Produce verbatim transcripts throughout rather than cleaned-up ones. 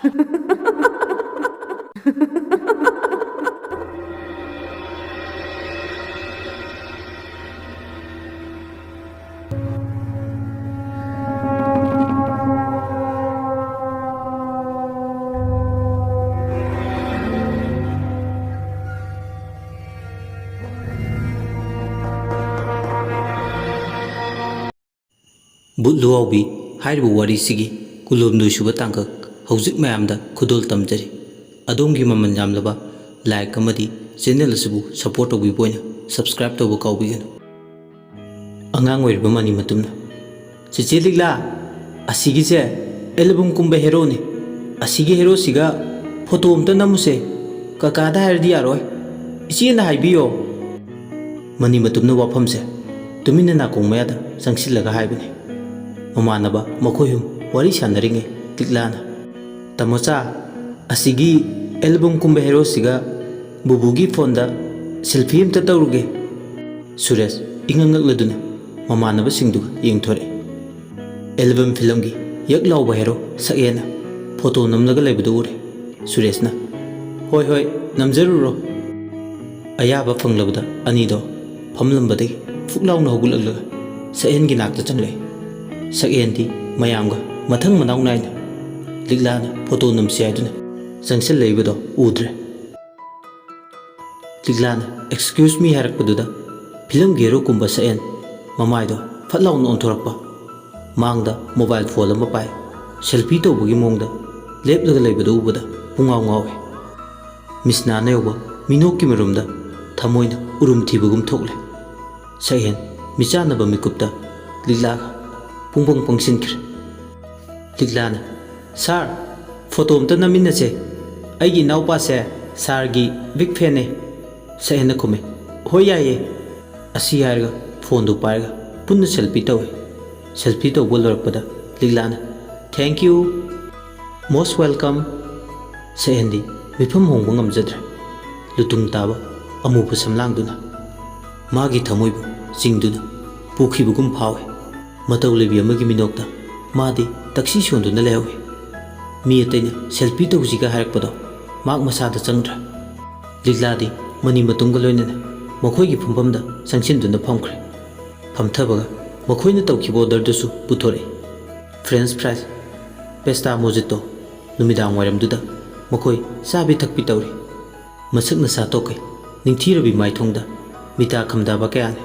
ꯕꯨꯠ ꯂꯨꯋꯥꯎꯕꯤ ꯍꯥꯏꯔꯤꯕ ꯋꯥꯔꯤꯁꯤꯒꯤ ꯀꯨꯟꯍꯨꯝꯗꯣꯏ ꯁꯨꯕ ꯇꯥꯡꯀꯛ ꯍꯧꯖꯤꯛ ꯃꯌꯥꯝꯗ ꯈꯨꯗꯣꯜ ꯇꯝꯖꯔꯤ꯫ ꯑꯗꯣꯝꯒꯤ ꯃꯃꯜ ꯌꯥꯝꯂꯕ like ꯑꯃꯗꯤ channel ꯑꯁꯤꯕꯨ support ꯇꯧꯕꯤꯕ ꯑꯣꯏꯅ subscribe ꯇꯧꯕ ꯀꯥꯎꯕꯤꯒꯅꯨ꯫ ꯑꯉꯥꯡ ꯑꯣꯏꯔꯤꯕ ꯃꯅꯤ ꯃꯇꯨꯝꯅ, "ꯆꯦꯆꯦ ꯂꯤꯛꯂꯥ, ꯑꯁꯤꯒꯤꯁꯦ album ꯀꯨꯝꯕ heroꯅꯤ꯫ ꯑꯁꯤꯒꯤ heroꯁꯤꯒ photo ꯑꯝꯇ ꯅꯝꯃꯨꯁꯦ꯫ ꯀꯀꯥꯗ ꯍꯥꯏꯔꯗꯤ ꯌꯥꯔꯣꯏ꯫ ꯏꯆꯦꯅ ꯍꯥꯏꯕꯤꯌꯣ꯫" ꯃꯅꯤ ꯃꯇꯨꯝꯅ ꯋꯥꯐꯝꯁꯦ ꯇꯨꯃꯤꯟꯅ ꯅꯥꯀꯣꯡ ꯃꯌꯥꯗ ꯆꯪꯁꯤꯜꯂꯒ ꯍꯥꯏꯕꯅꯤ꯫ ꯃꯃꯥꯟꯅꯕ ꯃꯈꯣꯏ ꯑꯍꯨꯝ ꯋꯥꯔꯤ ꯁꯥꯟꯅꯔꯤꯉꯩ ꯂꯤꯛꯂꯥꯅ, "ꯇꯥꯃꯣꯆꯥ, ꯑꯁꯤꯒꯤ album ꯀꯨꯝꯕ heroꯁꯤꯒ ꯕꯨꯕꯨꯒꯤ phoneꯗ selfie ꯑꯝꯇ ꯇꯧꯔꯨꯒꯦ꯫" ꯁꯨꯔꯦꯁ ꯏꯉꯛ ꯉꯛꯂꯗꯨꯅ ꯃꯃꯥꯟꯅꯕꯁꯤꯡꯗꯨꯒ ꯌꯦꯡꯊꯣꯔꯛꯏ꯫ Album filmꯒꯤ ꯌꯛ ꯂꯥꯎꯕ hero ꯁꯛꯍꯦꯟꯅ photo ꯅꯝꯂꯒ ꯂꯩꯕꯗꯨ ꯎꯔꯦ꯫ ꯁꯨꯔꯦꯁꯅ, "ꯍꯣꯏ, ꯍꯣꯏ, ꯅꯝꯖꯔꯨꯔꯣ꯫" ꯑꯌꯥꯕ ꯐꯪꯂꯕꯗ ꯑꯅꯤꯗꯣ ꯐꯝꯂꯝꯕꯗꯒꯤ ꯐꯨꯛ ꯂꯥꯎꯅ ꯍꯧꯒꯠꯂꯛꯂꯒ ꯁꯛꯍꯦꯟꯒꯤ ꯅꯥꯛꯇ ꯆꯪꯂꯛꯏ꯫ ꯁꯛꯍꯦꯟꯗꯤ ꯃꯌꯥꯝꯒ ꯃꯊꯪ ꯃꯅꯥꯎ ꯅꯥꯏꯅ ꯂꯤꯛꯂꯥꯅ photo ꯅꯝꯁꯤ ꯍꯥꯏꯗꯨꯅ ꯆꯪꯁꯤꯜꯂꯛꯏꯕꯗꯣ ꯎꯗ꯭ꯔꯦ꯫ ꯂꯤꯛꯂꯥꯅ "Excuse me" ꯍꯥꯏꯔꯛꯄꯗꯨꯗ filmꯒꯤ heroꯀꯨꯝꯕ ꯁꯛꯍꯦꯟ ꯃꯃꯥꯏꯗꯣ ꯐꯠ ꯂꯥꯎꯅ ꯑꯣꯟꯊꯣꯔꯛꯄ, ꯃꯥꯡꯗ mobile phone ꯑꯃ ꯄꯥꯏ selfie ꯇꯧꯕꯒꯤ ꯃꯑꯣꯡꯗ ꯂꯦꯞꯂꯒ ꯂꯩꯕꯗꯨ ꯎꯕꯗ ꯄꯨꯡꯉꯥꯎ ꯉꯥꯎꯏ꯫ ꯃꯤꯁꯅꯥꯅ ꯌꯧꯕ ꯃꯤꯅꯣꯛꯀꯤ ꯃꯔꯨꯝꯗ ꯊꯃꯣꯏꯅ ꯎꯔꯨꯝ ꯊꯤꯕꯒꯨꯝ ꯊꯣꯛꯂꯦ꯫ ꯁꯛꯍꯦꯟ ꯃꯤꯆꯥꯟꯅꯕ ꯃꯤꯀꯨꯞꯇ ꯂꯤꯛꯂꯥꯒ ꯄꯨꯡꯄꯪ ꯄꯪꯁꯤꯟꯈ꯭ꯔꯦ꯫ ꯂꯤꯛꯂꯥꯅ, "Sir, photo ꯑꯝꯇ ꯅꯝꯃꯤꯟꯅꯁꯦ꯫ ꯑꯩꯒꯤ ꯏꯅꯥꯎꯄꯥꯁꯦ sirꯒꯤ big fanꯅꯦ꯫" ꯁꯛꯍꯦꯟꯅ ꯈꯨꯝꯃꯤ, "ꯍꯣꯏ, ꯌꯥꯏꯌꯦ꯫" ꯑꯁꯤ ꯍꯥꯏꯔꯒ phoneꯗꯨ ꯄꯥꯏꯔꯒ ꯄꯨꯟꯅ selfie ꯇꯧꯏ꯫ Selfie ꯇꯧꯕ ꯂꯣꯏꯔꯛꯄꯗ ꯂꯤꯛꯂꯥꯅ, "Thank you, most welcome꯫" ꯁꯛꯍꯦꯟꯗꯤ ꯃꯤꯐꯝ ꯍꯣꯡꯕ ꯉꯝꯖꯗ꯭ꯔꯦ꯫ ꯂꯨꯇꯨꯡ ꯇꯥꯕ ꯑꯃꯨꯕ ꯁꯝꯂꯥꯡꯗꯨꯅ ꯃꯥꯒꯤ ꯊꯃꯣꯏꯕꯨ ꯆꯤꯡꯗꯨꯅ ꯄꯨꯈꯤꯕꯒꯨꯝ ꯐꯥꯎꯏ꯫ ꯃꯇꯧ ꯂꯩꯕꯤ ꯑꯃꯒꯤ ꯃꯤꯅꯣꯛꯇ ꯃꯥꯗꯤ ꯇꯛꯁꯤ ꯁꯣꯟꯗꯨꯅ ꯂꯩꯍꯧꯏ꯫ ꯃꯤ ꯑꯇꯩꯅ ꯁꯦꯜꯐꯤ ꯇꯧꯁꯤꯒ ꯍꯥꯏꯔꯛꯄꯗꯣ ꯃꯍꯥꯛ ꯃꯁꯥꯗ ꯆꯪꯗ꯭ꯔꯦ꯫ ꯂꯤꯛꯂꯥꯗꯤ ꯃꯅꯤ ꯃꯇꯨꯡꯒ ꯂꯣꯏꯅꯅ ꯃꯈꯣꯏꯒꯤ ꯐꯝꯐꯝꯗ ꯆꯪꯁꯤꯟꯗꯨꯅ ꯐꯝꯈ꯭ꯔꯦ꯫ ꯐꯝꯊꯕꯒ ꯃꯈꯣꯏꯅ ꯇꯧꯈꯤꯕ ꯑꯣꯔꯗꯔꯗꯨꯁꯨ ꯄꯨꯊꯣꯔꯛꯏ꯫ French fries, pasta mojito. ꯅꯨꯃꯤꯗꯥꯡ ꯋꯥꯏꯔꯝꯗꯨꯗ ꯃꯈꯣꯏ ꯆꯥꯕꯤ ꯊꯛꯄꯤ ꯇꯧꯔꯤ꯫ ꯃꯁꯛ ꯅꯁꯥ ꯇꯣꯛꯈꯩ ꯅꯤꯡꯊꯤꯔꯕꯤ ꯃꯥꯏꯊꯣꯡꯗ ꯃꯤꯇꯥ ꯈꯝꯗꯥꯕ ꯀꯌꯥꯅꯤ꯫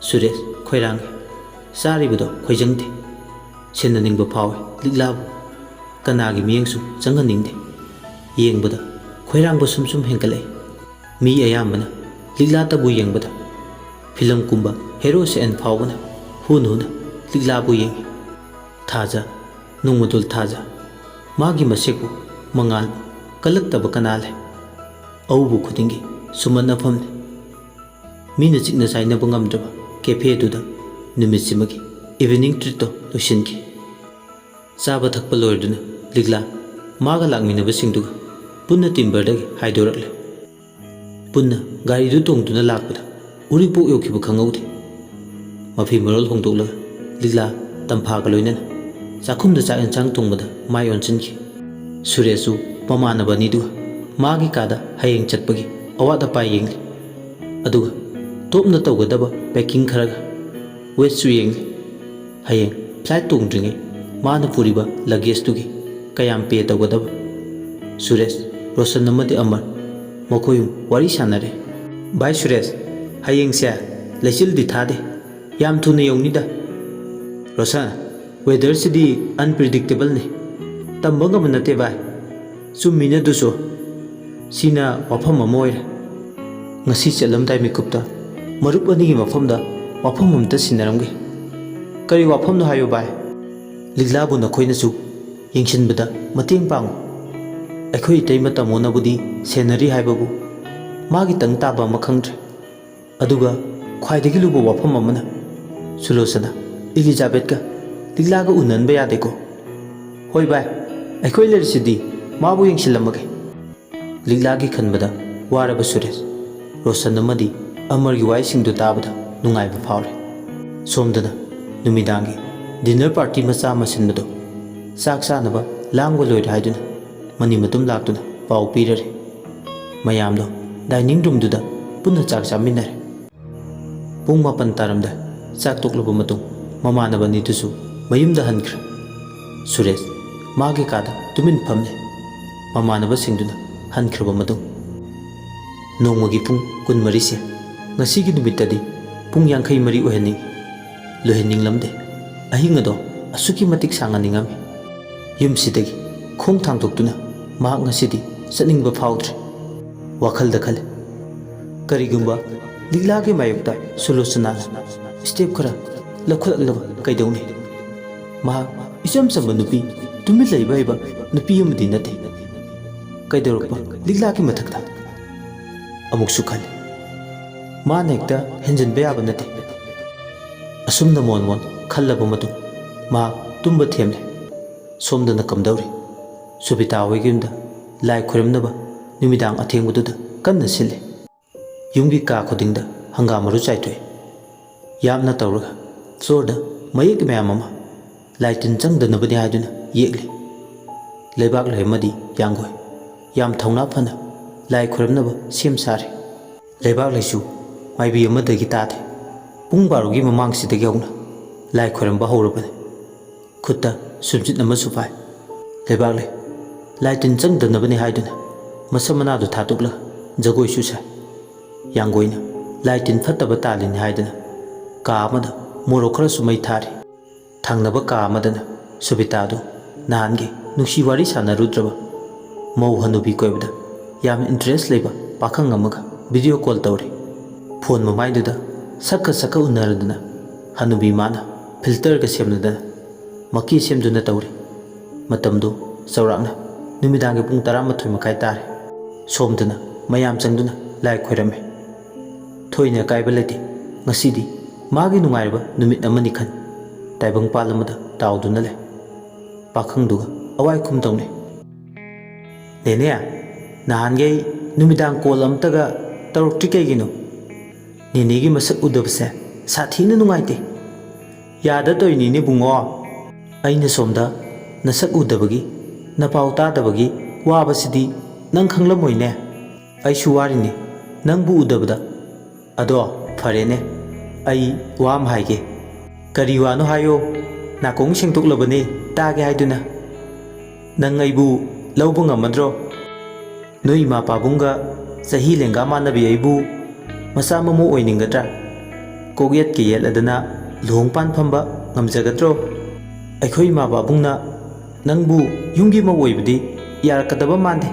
ꯁꯨꯔꯦꯁ ꯈꯣꯏꯔꯥꯡꯉꯤ꯫ ꯆꯥꯔꯤꯕꯗꯣ ꯈꯣꯏꯖꯪꯗꯦ꯫ ꯁꯦꯟꯅꯅꯤꯡꯕ ꯐꯥꯎꯏ ꯂꯤꯛꯂꯥꯕꯨ꯫ ꯀꯅꯥꯒꯤ ꯃꯤꯠꯌꯦꯡꯁꯨ ꯆꯪꯍꯟꯅꯤꯡꯗꯦ꯫ ꯌꯦꯡꯕꯗ ꯈꯣꯏꯔꯥꯡꯕ ꯁꯨꯝ ꯁꯨꯝ ꯍꯦꯟꯒꯠꯂꯛꯏ꯫ ꯃꯤ ꯑꯌꯥꯝꯕꯅ ꯂꯤꯛꯂꯥꯇꯕꯨ ꯌꯦꯡꯕꯗ ꯐꯤꯂꯝ ꯀꯨꯝꯕ ꯍꯦꯔꯣ ꯁꯦꯟ ꯐꯥꯎꯕꯅ ꯍꯨꯅ ꯍꯨꯅ ꯂꯤꯛꯂꯥꯕꯨ ꯌꯦꯡꯏ꯫ ꯊꯥꯖ, ꯅꯣꯡꯃꯗꯣꯜ ꯊꯥꯖ꯫ ꯃꯥꯒꯤ ꯃꯁꯦꯛꯄꯨ ꯃꯉꯥꯜ ꯀꯜꯂꯛꯇꯕ ꯀꯅꯥ ꯂꯩ? ꯑꯎꯕ ꯈꯨꯗꯤꯡꯒꯤ ꯁꯨꯃꯟ ꯑꯐꯝꯅꯤ꯫ ꯃꯤꯅ ꯆꯤꯛꯅ ꯆꯥꯏꯅꯕ ꯉꯝꯗ꯭ꯔꯕ ꯀꯦꯐꯦꯗꯨꯗ ꯅꯨꯃꯤꯠꯁꯤꯃꯒꯤ ꯏꯚꯤꯅꯤꯡ ꯇ꯭ꯔꯤꯠꯇꯣ ꯂꯣꯏꯁꯤꯟꯈꯤ꯫ ꯆꯥꯕ ꯊꯛꯄ ꯂꯣꯏꯔꯗꯨꯅ ꯂꯤꯛꯂꯥ ꯃꯥꯒ ꯂꯥꯛꯃꯤꯟꯅꯕꯁꯤꯡꯗꯨꯒ ꯄꯨꯟꯅ ꯇꯤꯝꯕꯔꯗꯒꯤ ꯍꯥꯏꯗꯣꯔꯛꯂꯦ꯫ ꯄꯨꯟꯅ ꯒꯥꯔꯤꯗꯨ ꯇꯣꯡꯗꯨꯅ ꯂꯥꯛꯄꯗ ꯎꯔꯤꯄꯣꯛ ꯌꯧꯈꯤꯕ ꯈꯪꯍꯧꯗꯦ꯫ ꯃꯐꯤ ꯃꯔꯣꯜ ꯍꯣꯡꯗꯣꯛꯂꯒ ꯂꯤꯛꯂꯥ ꯇꯝꯐꯥꯒ ꯂꯣꯏꯅꯅ ꯆꯥꯛꯈꯨꯝꯗ ꯆꯥꯛ ꯌꯦꯟꯁꯥꯡ ꯊꯣꯡꯕꯗ ꯃꯥꯏ ꯑꯣꯟꯁꯤꯟꯈꯤ꯫ ꯁꯨꯔꯦꯁꯁꯨ ꯃꯃꯥꯟꯅꯕ ꯑꯅꯤꯗꯨꯒ ꯃꯥꯒꯤ ꯀꯥꯗ ꯍꯌꯦꯡ ꯆꯠꯄꯒꯤ ꯑꯋꯥꯠ ꯑꯄꯥ ꯌꯦꯡꯂꯤ꯫ ꯑꯗꯨꯒ ꯇꯣꯞꯅ ꯇꯧꯒꯗꯕ ꯄꯦꯀꯤꯡ ꯈꯔꯒ ꯋꯦꯠꯁꯨ ꯌꯦꯡꯂꯤ꯫ ꯍꯌꯦꯡ ꯐ꯭ꯂꯥꯏꯠ ꯇꯣꯡꯗ꯭ꯔꯤꯉꯩ ꯃꯥꯅ ꯄꯨꯔꯤꯕ ꯂꯒꯦꯖꯇꯨꯒꯤ ꯀꯌꯥꯝ ꯄꯦ ꯇꯧꯒꯗꯕ? ꯁꯨꯔꯦꯁ, ꯔꯣꯁꯟ ꯑꯃꯗꯤ ꯑꯃꯔ ꯃꯈꯣꯏ ꯑꯍꯨꯝ ꯋꯥꯔꯤ ꯁꯥꯟꯅꯔꯦ꯫ "ꯚꯥꯏ ꯁꯨꯔꯦꯁ, ꯍꯌꯦꯡꯁꯦ ꯂꯩꯆꯤꯜꯗꯤ ꯊꯥꯗꯦ, ꯌꯥꯝ ꯊꯨꯅ ꯌꯧꯅꯤꯗ꯫" "ꯔꯣꯁꯟ, ꯋꯦꯗꯔꯁꯤꯗꯤ ꯑꯟꯄ꯭ꯔꯤꯗꯤꯛꯇꯦꯕꯜꯅꯤ, ꯇꯝꯕ ꯉꯝꯕ ꯅꯠꯇꯦ ꯚꯥꯏ꯫" "ꯆꯨꯝꯃꯤꯅꯦ ꯑꯗꯨꯁꯨ, ꯁꯤꯅ ꯋꯥꯐꯝ ꯑꯃ ꯑꯣꯏꯔꯦ꯫ ꯉꯁꯤ ꯆꯠꯂꯝꯗꯥꯏ ꯃꯤꯀꯨꯞꯇ ꯃꯔꯨꯞ ꯑꯅꯤꯒꯤ ꯃꯐꯝꯗ ꯋꯥꯐꯝ ꯑꯃꯇ ꯁꯤꯟꯅꯔꯝꯒꯦ꯫" "ꯀꯔꯤ ꯋꯥꯐꯝꯅꯣ ꯍꯥꯏꯌꯨ ꯚꯥꯏ꯫" "ꯂꯤꯛꯂꯥꯕꯨ ꯅꯈꯣꯏꯅꯁꯨ ꯌꯦꯡꯁꯤꯟꯕꯗ ꯃꯇꯦꯡ ꯄꯥꯡꯉꯨ꯫ ꯑꯩꯈꯣꯏ ꯏꯇꯩꯃ ꯇꯥꯃꯣꯅꯕꯨꯗꯤ ꯁꯦꯟꯅꯔꯤ ꯍꯥꯏꯕꯕꯨ ꯃꯥꯒꯤꯇꯪ ꯇꯥꯕ ꯑꯃ ꯈꯪꯗ꯭ꯔꯦ꯫ ꯑꯗꯨꯒ ꯈ꯭ꯋꯥꯏꯗꯒꯤ ꯂꯨꯕ ꯋꯥꯐꯝ ꯑꯃꯅ, ꯁꯨꯂꯣꯆꯅꯥ, ꯏꯂꯤꯖꯥꯕꯦꯠꯀ ꯂꯤꯛꯂꯥꯒ ꯎꯅꯍꯟꯕ ꯌꯥꯗꯦꯀꯣ?" "ꯍꯣꯏ ꯚꯥꯏ, ꯑꯩꯈꯣꯏ ꯂꯩꯔꯤꯁꯤꯗꯤ, ꯃꯥꯕꯨ ꯌꯦꯡꯁꯤꯜꯂꯝꯃꯒꯦ꯫" ꯂꯤꯛꯂꯥꯒꯤ ꯈꯟꯕꯗ ꯋꯥꯔꯕ ꯁꯨꯔꯦꯁ, ꯔꯣꯁꯟ ꯑꯃꯗꯤ ꯑꯃꯔꯒꯤ ꯋꯥꯍꯩꯁꯤꯡꯗꯨ ꯇꯥꯕꯗ ꯅꯨꯡꯉꯥꯏꯕ ꯐꯥꯎꯔꯦ꯫ ꯁꯣꯝꯗꯅ ꯅꯨꯃꯤꯗꯥꯡꯒꯤ ꯗꯤꯟꯅꯔ ꯄꯥꯔꯇꯤ ꯃꯆꯥ ꯑꯃ ꯁꯤꯟꯕꯗꯣ ꯆꯥꯛ ꯆꯥꯅꯕ ꯂꯥꯡꯕ ꯂꯣꯏꯔꯦ ꯍꯥꯏꯗꯨꯅ ꯃꯅꯤ ꯃꯇꯨꯝ ꯂꯥꯛꯇꯨꯅ ꯄꯥꯎ ꯄꯤꯔꯔꯦ꯫ ꯃꯌꯥꯝꯗꯣ dining roomꯗꯨꯗ ꯄꯨꯟꯅ ꯆꯥꯛ ꯆꯥꯃꯤꯟꯅꯔꯦ꯫ ꯄꯨꯡ ꯃꯥꯄꯟ ꯇꯥꯔꯝꯗꯥꯏ ꯆꯥꯛ ꯇꯣꯛꯂꯕ ꯃꯇꯨꯡ ꯃꯃꯥꯟꯅꯕ ꯑꯅꯤꯗꯨꯁꯨ ꯃꯌꯨꯝꯗ ꯍꯟꯈ꯭ꯔꯦ꯫ ꯁꯨꯔꯦꯁ ꯃꯥꯒꯤ ꯀꯥꯗ ꯇꯨꯃꯤꯟ ꯐꯝꯂꯦ꯫ ꯃꯃꯥꯟꯅꯕꯁꯤꯡꯗꯨꯅ ꯍꯟꯈ꯭ꯔꯕ ꯃꯇꯨꯡ, "ꯅꯣꯡꯃꯒꯤ ꯄꯨꯡ ꯀꯨꯟꯃꯔꯤꯁꯦ ꯉꯁꯤꯒꯤ ꯅꯨꯃꯤꯠꯇꯗꯤ ꯄꯨꯡ ꯌꯥꯡꯈꯩ ꯃꯔꯤ ꯑꯣꯏꯍꯟꯅꯤꯡꯏ꯫ ꯂꯣꯏꯍꯟꯅꯤꯡꯂꯝꯗꯦ꯫ ꯑꯍꯤꯡ ꯑꯗꯣ ꯑꯁꯨꯛꯀꯤ ꯃꯇꯤꯛ ꯁꯥꯡꯍꯟꯅꯤꯡꯉꯝꯃꯤ꯫ ꯌꯨꯝꯁꯤꯗꯒꯤ ꯈꯣꯡ ꯊꯥꯡꯗꯣꯛꯇꯨꯅ ꯃꯍꯥꯛ ꯉꯁꯤꯗꯤ ꯆꯠꯅꯤꯡꯕ ꯐꯥꯎꯗ꯭ꯔꯦ꯫" ꯋꯥꯈꯜꯗ ꯈꯜꯂꯤ, "ꯀꯔꯤꯒꯨꯝꯕ ꯂꯤꯛꯂꯥꯒꯤ ꯃꯥꯌꯣꯛꯇ ꯁꯨꯂꯣꯆꯅꯥꯅ step ꯈꯔ ꯂꯧꯈꯠꯂꯛꯂꯕ ꯀꯩꯗꯧꯅꯤ? ꯃꯍꯥꯛ ꯏꯆꯝ ꯆꯝꯕ ꯅꯨꯄꯤ, ꯇꯨꯃꯤꯟ ꯂꯩꯕ ꯍꯩꯕ ꯅꯨꯄꯤ ꯑꯃꯗꯤ ꯅꯠꯇꯦ꯫ ꯀꯩꯗꯧꯔꯛꯄ ꯂꯤꯛꯂꯥꯒꯤ ꯃꯊꯛꯇ?" ꯑꯃꯨꯛꯁꯨ ꯈꯜꯂꯤ, "ꯃꯥꯅ ꯍꯦꯛꯇ ꯍꯦꯟꯖꯤꯟꯕ ꯌꯥꯕ ꯅꯠꯇꯦ꯫" ꯑꯁꯨꯝꯅ ꯃꯣꯟ ꯃꯣꯟ ꯈꯜꯂꯕ ꯃꯇꯨꯡ ꯃꯍꯥꯛ ꯇꯨꯝꯕ ꯊꯦꯝꯂꯦ꯫ ꯁꯣꯝꯗꯅ ꯀꯝꯗꯧꯔꯤ? ꯁꯨꯕꯤꯇꯥ ꯍꯣꯏꯒꯤ ꯌꯨꯝꯗ ꯂꯥꯏ ꯈꯣꯏꯔꯝꯅꯕ ꯅꯨꯃꯤꯗꯥꯡ ꯑꯊꯦꯡꯕꯗꯨꯗ ꯀꯟꯅ ꯁꯤꯜꯂꯤ꯫ ꯌꯨꯝꯒꯤ ꯀꯥ ꯈꯨꯗꯤꯡꯗ ꯍꯪꯒꯥꯝ ꯃꯔꯨ ꯆꯥꯏꯊꯣꯛꯏ꯫ ꯌꯥꯝꯅ ꯇꯧꯔꯒ floorꯗ ꯃꯌꯦꯛ ꯃꯌꯥꯝ ꯑꯃ ꯂꯥꯏ ꯇꯤꯟ ꯆꯪꯗꯅꯕꯅꯤ ꯍꯥꯏꯗꯨꯅ ꯌꯦꯛꯂꯤ꯫ ꯂꯩꯕꯥꯛ ꯂꯩ ꯑꯃꯗꯤ ꯌꯥꯡꯒꯣꯏ ꯌꯥꯝ ꯊꯧꯅꯥ ꯐꯅ ꯂꯥꯏ ꯈꯣꯏꯔꯝꯅꯕ ꯁꯦꯝ ꯁꯥꯔꯤ꯫ ꯂꯩꯕꯥꯛ ꯂꯩꯁꯨ ꯃꯥꯏꯕꯤ ꯑꯃꯗꯒꯤ ꯇꯥꯗꯦ꯫ ꯄꯨꯡ ꯕꯥꯔꯣꯒꯤ ꯃꯃꯥꯡꯁꯤꯗꯒꯤ ꯍꯧꯅ ꯂꯥꯏ ꯈꯣꯏꯔꯝꯕ ꯍꯧꯔꯕꯅꯤ꯫ ꯈꯨꯠꯇ ꯁꯨꯝꯆꯤꯠ ꯑꯃꯁꯨ ꯄꯥꯏ꯫ ꯂꯩꯕꯥꯛ ꯂꯩ ꯂꯥꯏ ꯇꯤꯟ ꯆꯪꯗꯅꯕꯅꯤ ꯍꯥꯏꯗꯨꯅ ꯃꯁꯝ ꯃꯅꯥꯗꯨ ꯊꯥꯗꯣꯛꯂꯒ ꯖꯒꯣꯏꯁꯨ ꯁꯥꯏ꯫ ꯌꯥꯡꯒꯣꯏꯅ ꯂꯥꯏ ꯇꯤꯟ ꯐꯠꯇꯕ ꯇꯥꯜꯂꯤꯅꯤ ꯍꯥꯏꯗꯨꯅ ꯀꯥ ꯑꯃꯗ ꯃꯣꯔꯣꯛ ꯈꯔꯁꯨ ꯃꯩ ꯊꯥꯔꯤ꯫ ꯊꯪꯅꯕ ꯀꯥ ꯑꯃꯗꯅ ꯁꯨꯕꯤꯇꯥꯗꯨ ꯅꯍꯥꯟꯒꯤ ꯅꯨꯡꯁꯤ ꯋꯥꯔꯤ ꯁꯥꯟꯅꯔꯨꯗ꯭ꯔꯕ ꯃꯧ ꯍꯅꯨꯕꯤ ꯀꯣꯏꯕꯗ ꯌꯥꯝ interest ꯂꯩꯕ ꯄꯥꯈꯪ ꯑꯃꯒ video call ꯇꯧꯔꯤ꯫ Phone ꯃꯃꯥꯏꯗꯨꯗ ꯁꯛꯀ ꯁꯛꯀ ꯎꯅꯔꯗꯨꯅ ꯍꯅꯨꯕꯤ ꯃꯥꯅ filterꯒ ꯁꯦꯝꯅꯗꯅ ꯃꯀꯤ ꯁꯦꯝꯗꯨꯅ ꯇꯧꯔꯤ꯫ ꯃꯇꯝꯗꯨ ꯆꯥꯎꯔꯥꯛꯅ ꯅꯨꯃꯤꯗꯥꯡꯒꯤ ꯄꯨꯡ ꯇꯔꯥꯃꯥꯊꯣꯏ ꯃꯈꯥꯏ ꯇꯥꯔꯦ꯫ ꯁꯣꯝꯗꯅ ꯃꯌꯥꯝ ꯆꯪꯗꯨꯅ ꯂꯥꯏ ꯈꯣꯏꯔꯝꯃꯤ꯫ ꯊꯣꯏꯅ ꯑꯀꯥꯏꯕ ꯂꯩꯇꯦ꯫ ꯉꯁꯤꯗꯤ ꯃꯥꯒꯤ ꯅꯨꯡꯉꯥꯏꯔꯕ ꯅꯨꯃꯤꯠ ꯑꯃꯅꯤ ꯈꯟ ꯇꯥꯏꯕꯪꯄꯥꯜ ꯑꯃꯗ ꯇꯥꯎꯗꯨꯅ ꯂꯩ꯫ ꯄꯥꯈꯪꯗꯨꯒ ꯑꯋꯥꯏ ꯈꯨꯝ ꯇꯧꯅꯩ꯫ "ꯅꯦꯅꯦ, ꯅꯍꯥꯟꯒꯩ ꯅꯨꯃꯤꯗꯥꯡ call ꯑꯝꯇꯒ ꯇꯧꯔꯛꯇ꯭ꯔꯤ ꯀꯩꯒꯤꯅꯣ? ꯅꯦꯅꯦꯒꯤ ꯃꯁꯛ ꯎꯗꯕꯁꯦ ꯁꯥꯊꯤꯅ ꯅꯨꯡꯉꯥꯏꯇꯦ꯫" "ꯌꯥꯗ ꯇꯧꯔꯤꯅꯤꯅꯦ ꯕꯨꯡꯉꯣ꯫ ꯑꯩꯅ ꯁꯣꯝꯗ ꯅꯁꯛ ꯎꯗꯕꯒꯤ ꯅꯄꯥꯎ ꯇꯥꯗꯕꯒꯤ ꯋꯥꯕꯁꯤꯗꯤ ꯅꯪ ꯈꯪꯂꯝꯃꯣꯏꯅꯦ꯫ ꯑꯩꯁꯨ ꯋꯥꯔꯤꯅꯤ ꯅꯪꯕꯨ ꯎꯗꯕꯗ꯫ ꯑꯗꯣ ꯐꯔꯦꯅꯦ, ꯑꯩ ꯋꯥ ꯑꯃ ꯍꯥꯏꯒꯦ꯫ ꯀꯔꯤ ꯋꯥꯅꯣ ꯍꯥꯏꯌꯣ, ꯅꯥꯀꯣꯡ ꯁꯦꯡꯗꯣꯛꯂꯕꯅꯦ ꯇꯥꯒꯦ ꯍꯥꯏꯗꯨꯅ꯫ ꯅꯪ ꯑꯩꯕꯨ ꯂꯧꯕ ꯉꯝꯃꯗ꯭ꯔꯣ? ꯅꯣꯏ ꯏꯃꯥ ꯄꯥꯕꯨꯡꯒ ꯆꯍꯤ ꯂꯦꯡꯒꯥ ꯃꯥꯟꯅꯕꯤ ꯑꯩꯕꯨ ꯃꯆꯥ ꯃꯃꯧ ꯑꯣꯏꯅꯤꯡꯒꯗ꯭ꯔꯥ? ꯀꯣꯛ ꯌꯦꯠꯀ ꯌꯦꯠꯂꯗꯅ ꯂꯨꯍꯣꯡ ꯄꯥꯟ ꯐꯝꯕ ꯉꯝꯖꯒꯗ꯭ꯔꯣ? ꯑꯩꯈꯣꯏ ꯏꯃꯥ ꯄꯥꯕꯨꯡꯅ ꯅꯪꯕꯨ ꯌꯨꯝꯒꯤ ꯃꯧ ꯑꯣꯏꯕꯗꯤ ꯌꯥꯔꯛꯀꯗꯕ ꯃꯥꯟꯗꯦ꯫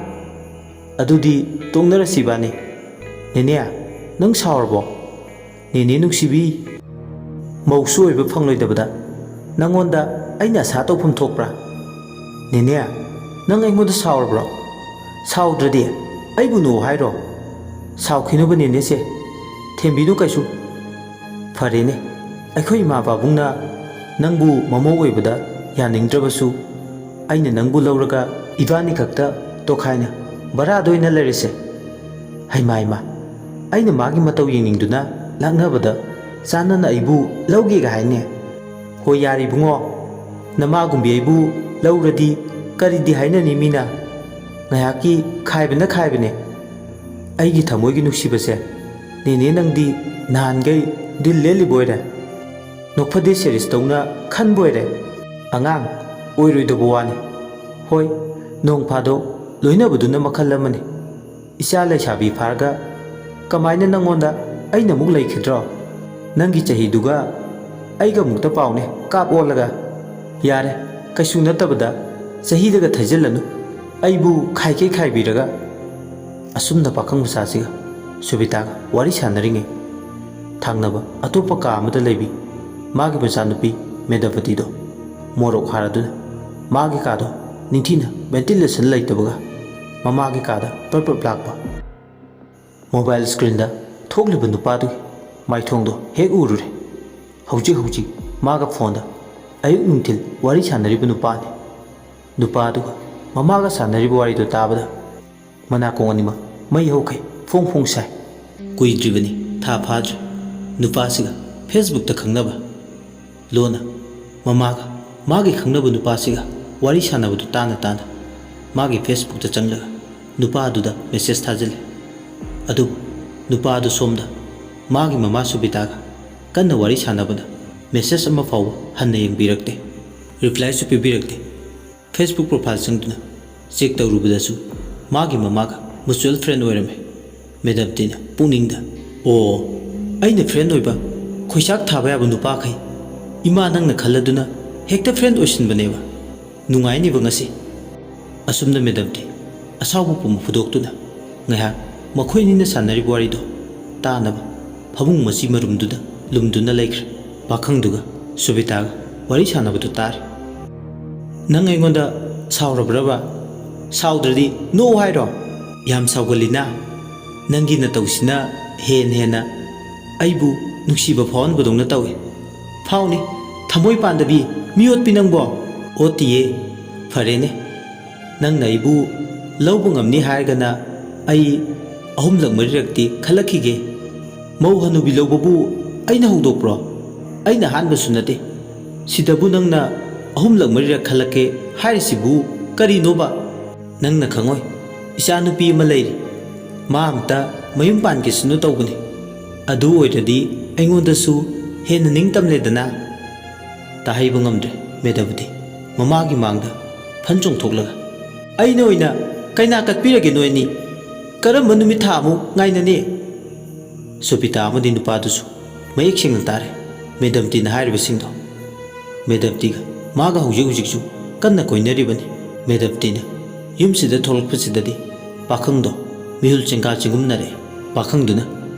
ꯑꯗꯨꯗꯤ ꯇꯣꯛꯅꯔꯁꯤ ꯏꯕꯥꯅꯤ꯫ ꯅꯦꯅꯦ, ꯅꯪ ꯁꯥꯎꯔꯕꯣ? ꯅꯦꯅꯦ ꯅꯨꯡꯁꯤꯕꯤ, ꯃꯧꯁꯨ ꯑꯣꯏꯕ ꯐꯪꯂꯣꯏꯗꯕꯗ ꯅꯪꯉꯣꯟꯗ ꯑꯩꯅ ꯑꯁꯥ ꯇꯧꯐꯝ ꯊꯣꯛꯄ꯭ꯔꯥ? ꯅꯦꯅꯦ, ꯅꯪ ꯑꯩꯉꯣꯟꯗ ꯁꯥꯎꯔꯕ꯭ꯔꯣ? ꯁꯥꯎꯗ꯭ꯔꯗꯤ ꯑꯩꯕꯨ ꯅꯣꯛꯎ ꯍꯥꯏꯔꯣ? ꯁꯥꯎꯈꯤꯅꯨꯕ ꯅꯦꯅꯦꯁꯦ, ꯊꯦꯝꯕꯤꯅꯨ ꯀꯩꯁꯨ꯫ ꯐꯔꯦꯅꯦ, ꯑꯩꯈꯣꯏ ꯏꯃꯥ ꯄꯥꯕꯨꯡꯅ ꯅꯪꯕꯨ ꯃꯃꯧ ꯑꯣꯏꯕꯗ ꯌꯥꯅꯤꯡꯗ꯭ꯔꯕꯁꯨ, ꯑꯩꯅ ꯅꯪꯕꯨ ꯂꯧꯔꯒ ꯏꯕꯥꯅꯤ ꯈꯛꯇ ꯇꯣꯈꯥꯏꯅ ꯚꯔꯥꯗ ꯑꯣꯏꯅ ꯂꯩꯔꯁꯦ꯫ ꯍꯩꯃꯥ ꯍꯩꯃꯥ, ꯑꯩꯅ ꯃꯥꯒꯤ ꯃꯇꯧ ꯌꯦꯡꯅꯤꯡꯗꯨꯅ ꯂꯥꯛꯅꯕꯗ ꯆꯥꯟꯅꯅ ꯑꯩꯕꯨ ꯂꯧꯒꯦꯒ ꯍꯥꯏꯅꯦ꯫ ꯍꯣꯏ ꯌꯥꯔꯦ ꯏꯕꯨꯡꯉꯣ, ꯅꯃꯥꯒꯨꯝꯕꯤ ꯑꯩꯕꯨ ꯂꯧꯔꯗꯤ ꯀꯔꯤꯗꯤ ꯍꯥꯏꯅꯅꯤ ꯃꯤꯅ? ꯉꯥꯏꯍꯥꯛꯀꯤ ꯈꯥꯏꯕꯅ ꯈꯥꯏꯕꯅꯦ꯫ ꯑꯩꯒꯤ ꯊꯃꯣꯏꯒꯤ ꯅꯨꯡꯁꯤꯕꯁꯦ, ꯅꯦꯅꯦ ꯅꯪꯗꯤ ꯅꯍꯥꯟꯈꯩ ꯗꯤꯜ ꯂꯦꯜꯂꯤꯕ ꯑꯣꯏꯔꯦ꯫ ꯅꯣꯛꯐꯗꯦ ꯁꯦꯔꯤꯁꯇꯧꯅ ꯈꯟꯕ ꯑꯣꯏꯔꯦ꯫ ꯑꯉꯥꯡ ꯑꯣꯏꯔꯣꯏꯗꯧꯕ ꯋꯥꯅꯤ꯫ ꯍꯣꯏ, ꯅꯣꯡ ꯐꯥꯗꯣꯛ ꯂꯣꯏꯅꯕꯗꯨꯅ ꯃꯈꯜ ꯑꯃꯅꯤ꯫ ꯏꯆꯥ ꯂꯩꯁꯥꯕꯤ ꯐꯥꯔꯒ ꯀꯃꯥꯏꯅ ꯅꯪꯉꯣꯟꯗ ꯑꯩꯅ ꯑꯃꯨꯛ ꯂꯩꯈꯤꯗ꯭ꯔꯣ? ꯅꯪꯒꯤ ꯆꯍꯤꯗꯨꯒ ꯑꯩꯒ ꯑꯃꯨꯛꯇ ꯄꯥꯎꯅꯦ, ꯀꯥꯞ ꯑꯣꯜꯂꯒ꯫ ꯌꯥꯔꯦ, ꯀꯩꯁꯨ ꯅꯠꯇꯕꯗ ꯆꯍꯤꯗꯒ ꯊꯩꯖꯤꯜꯂꯅꯨ꯫ ꯑꯩꯕꯨ ꯈꯥꯏꯀꯩ ꯈꯥꯏꯕꯤꯔꯒ꯫ ꯑꯁꯨꯝꯅ ꯄꯥꯈꯪ ꯃꯆꯥꯁꯤꯒ ꯁꯨꯕꯤꯇꯥꯒ ꯋꯥꯔꯤ ꯁꯥꯟꯅꯔꯤꯉꯩ, ꯊꯪꯅꯕ ꯑꯇꯣꯞꯄ ꯀꯥ ꯑꯃꯗ ꯂꯩꯕꯤ ꯃꯥꯒꯤ ꯃꯆꯥꯅꯨꯄꯤ ꯃꯦꯙꯥꯕꯇꯤꯗꯣ ꯃꯣꯔꯣꯛ ꯍꯥꯔꯗꯨꯅ ꯃꯥꯒꯤ ꯀꯥꯗꯣ ꯅꯤꯡꯊꯤꯅ ventilation ꯂꯩꯇꯕꯒ ꯃꯃꯥꯒꯤ ꯀꯥꯗ ꯄ꯭ꯔꯞ ꯄ꯭ꯔꯞ ꯂꯥꯛꯄ꯫ Mobile screenꯗ ꯊꯣꯛꯂꯤꯕ ꯅꯨꯄꯥꯗꯨꯒꯤ ꯃꯥꯏꯊꯣꯡꯗꯣ ꯍꯦꯛ ꯎꯔꯨꯔꯦ꯫ ꯍꯧꯖꯤꯛ ꯍꯧꯖꯤꯛ ꯃꯥꯒ phoneꯗ ꯑꯌꯨꯛ ꯅꯨꯡꯊꯤꯜ ꯋꯥꯔꯤ ꯁꯥꯟꯅꯔꯤꯕ ꯅꯨꯄꯥꯅꯤ꯫ ꯅꯨꯄꯥꯗꯨꯒ ꯃꯃꯥꯒ ꯁꯥꯟꯅꯔꯤꯕ ꯋꯥꯔꯤꯗꯨ ꯇꯥꯕꯗ ꯃꯅꯥꯀꯣꯡ ꯑꯅꯤꯃꯛ ꯃꯩ ꯍꯧꯈꯩ ꯐꯣꯡ ꯐꯣꯡ ꯁꯥꯏ꯫ ꯀꯨꯏꯗ꯭ꯔꯤꯕꯅꯤ, ꯊꯥ ꯐꯥꯗ꯭ꯔꯤ, ꯅꯨꯄꯥꯁꯤꯒ Facebookꯇ ꯈꯪꯅꯕ꯫ ꯂꯣꯟꯅ ꯃꯃꯥꯒ ꯃꯥꯒꯤ ꯈꯪꯅꯕ ꯅꯨꯄꯥꯁꯤꯒ ꯋꯥꯔꯤ ꯁꯥꯟꯅꯕꯗꯨ ꯇꯥꯅ ꯇꯥꯅ ꯃꯥꯒꯤ Facebook ꯇ ꯆꯪꯂꯒ ꯅꯨꯄꯥ ꯑꯗꯨꯗ message ꯊꯥꯖꯤꯜꯂꯤ꯫ ꯑꯗꯨꯕꯨ ꯅꯨꯄꯥ ꯑꯗꯨ ꯁꯣꯝꯗ ꯃꯥꯒꯤ ꯃꯃꯥ ꯁꯨꯕꯤꯇꯥꯒ ꯀꯟꯅ ꯋꯥꯔꯤ ꯁꯥꯟꯅꯕꯗ message ꯑꯃ ꯐꯥꯎꯕ ꯍꯟꯅ ꯌꯦꯡꯕꯤꯔꯛꯇꯦ, reply ꯁꯨ ꯄꯤꯕꯤꯔꯛꯇꯦ꯫ Facebook profile ꯆꯪꯗꯨꯅ check ꯇꯧꯔꯨꯕꯗꯁꯨ ꯃꯥꯒꯤ ꯃꯃꯥꯒ mutual friend ꯑꯣꯏꯔꯝꯃꯤ꯫ ꯃꯦꯗꯝ ꯇꯤꯅ ꯄꯨꯛꯅꯤꯡꯗ, "ꯑꯣ, ꯑꯩꯅ friend ꯑꯣꯏꯕ ꯈꯣꯏꯆꯥꯛ ꯊꯥꯕ ꯌꯥꯕ ꯅꯨꯄꯥꯈꯩ ꯏꯃꯥ ꯅꯪꯅ ꯈꯜꯂꯗꯨꯅ ꯍꯦꯛꯇ friend ꯑꯣꯏꯁꯤꯟꯕꯅꯦꯕ꯫ ꯅꯨꯡꯉꯥꯏꯅꯤꯕ ꯉꯁꯤ꯫" ꯑꯁꯨꯝꯅ ꯃꯦꯗꯝ ꯇꯤ ꯑꯁꯥꯎꯕ ꯄꯨꯝꯕ ꯐꯨꯗꯣꯛꯇꯨꯅ ꯉꯥꯏꯍꯥꯛ ꯃꯈꯣꯏ ꯑꯅꯤꯅ ꯁꯥꯟꯅꯔꯤꯕ ꯋꯥꯔꯤꯗꯣ ꯇꯥꯅꯕ ꯐꯃꯨꯡ ꯃꯆꯤ ꯃꯔꯨꯝꯗꯨꯗ ꯂꯨꯝꯗꯨꯅ ꯂꯩꯈ꯭ꯔꯦ꯫ ꯄꯥꯈꯪꯗꯨꯒ ꯁꯨꯕꯤꯇꯥꯒ ꯋꯥꯔꯤ ꯁꯥꯟꯅꯕꯗꯨ ꯇꯥꯔꯦ꯫ "ꯅꯪ ꯑꯩꯉꯣꯟꯗ ꯁꯥꯎꯔꯕ꯭ꯔꯕ? ꯁꯥꯎꯗ꯭ꯔꯗꯤ ꯅꯣꯛꯎ ꯍꯥꯏꯔꯣ? ꯌꯥꯝ ꯁꯥꯎꯒꯜꯂꯤꯅ? ꯅꯪꯒꯤ ꯅꯇꯧꯁꯤꯅ ꯍꯦꯟ ꯍꯦꯟꯅ ꯑꯩꯕꯨ ꯅꯨꯡꯁꯤꯕ ꯐꯥꯎꯍꯟꯕꯗꯧꯅ ꯇꯧꯏ꯫ ꯐꯥꯎꯅꯤ, ꯊꯃꯣꯏ ꯄꯥꯟꯗꯕꯤ, ꯃꯤ ꯑꯣꯠꯄꯤ ꯅꯪꯕꯣ?" "ꯑꯣꯠꯇꯤꯌꯦ꯫ ꯐꯔꯦꯅꯦ, ꯅꯪꯅ ꯑꯩꯕꯨ ꯂꯧꯕ ꯉꯝꯅꯤ ꯍꯥꯏꯔꯒꯅ ꯑꯩ ꯑꯍꯨꯝꯂꯛ ꯃꯔꯤꯔꯛꯇꯤ ꯈꯜꯂꯛꯈꯤꯒꯦ꯫ ꯃꯧ ꯍꯅꯨꯕꯤ ꯂꯧꯕꯕꯨ ꯑꯩꯅ ꯍꯧꯗꯣꯛꯄ꯭ꯔꯣ? ꯑꯩꯅ ꯑꯍꯥꯟꯕꯁꯨ ꯅꯠꯇꯦ꯫ ꯁꯤꯗꯕꯨ ꯅꯪꯅ ꯑꯍꯨꯝꯂꯛ ꯃꯔꯤꯔꯛ ꯈꯜꯂꯛꯀꯦ ꯍꯥꯏꯔꯤꯁꯤꯕꯨ ꯀꯔꯤꯅꯣꯕ?" "ꯅꯪꯅ ꯈꯪꯉꯣꯏ, ꯏꯆꯥꯅꯨꯄꯤ ꯑꯃ ꯂꯩꯔꯤ꯫ ꯃꯥ ꯑꯝꯇ ꯃꯌꯨꯝ ꯄꯥꯟꯈꯤꯁꯅꯨ ꯇꯧꯕꯅꯤ꯫ ꯑꯗꯨ ꯑꯣꯏꯔꯗꯤ ꯑꯩꯉꯣꯟꯗꯁꯨ ꯍꯦꯟꯅ ꯅꯤꯡꯇꯝꯂꯦꯗꯅ꯫" ꯇꯥꯍꯩꯕ ꯉꯝꯗ꯭ꯔꯦ ꯃꯦꯗꯕꯗꯤ ꯃꯃꯥꯒꯤ ꯃꯥꯡꯗ ꯐꯟ ꯆꯣꯡꯊꯣꯛꯂꯒ, "ꯑꯩꯅ ꯑꯣꯏꯅ ꯀꯩꯅꯥ ꯀꯠꯄꯤꯔꯒꯦ ꯅꯣꯏ ꯑꯅꯤ꯫ ꯀꯔꯝꯕ ꯅꯨꯃꯤꯠ ꯊꯥ ꯑꯃꯨꯛ ꯉꯥꯏꯅꯅꯤ?" ꯁꯣꯕꯤꯇꯥ ꯑꯃꯗꯤ ꯅꯨꯄꯥꯗꯨꯁꯨ ꯃꯌꯦꯛ ꯁꯦꯡꯅ ꯇꯥꯔꯦ ꯃꯦꯗꯝ ꯇꯤꯅ ꯍꯥꯏꯔꯤꯕꯁꯤꯡꯗꯣ꯫ ꯃꯦꯗꯝ ꯇꯤꯒ ꯃꯥꯒ ꯍꯧꯖꯤꯛ ꯍꯧꯖꯤꯛꯁꯨ ꯀꯟꯅ ꯀꯣꯏꯅꯔꯤꯕꯅꯤ꯫ ꯃꯦꯗꯝ ꯇꯤꯅ ꯌꯨꯝꯁꯤꯗ ꯊꯣꯛꯂꯛꯄꯁꯤꯗꯗꯤ ꯄꯥꯈꯪꯗꯣ ꯃꯤꯍꯨꯜ ꯆꯦꯡꯒꯥ ꯆꯤꯡꯒꯨꯝꯅꯔꯦ꯫ ꯄꯥꯈꯪꯗꯨꯅ,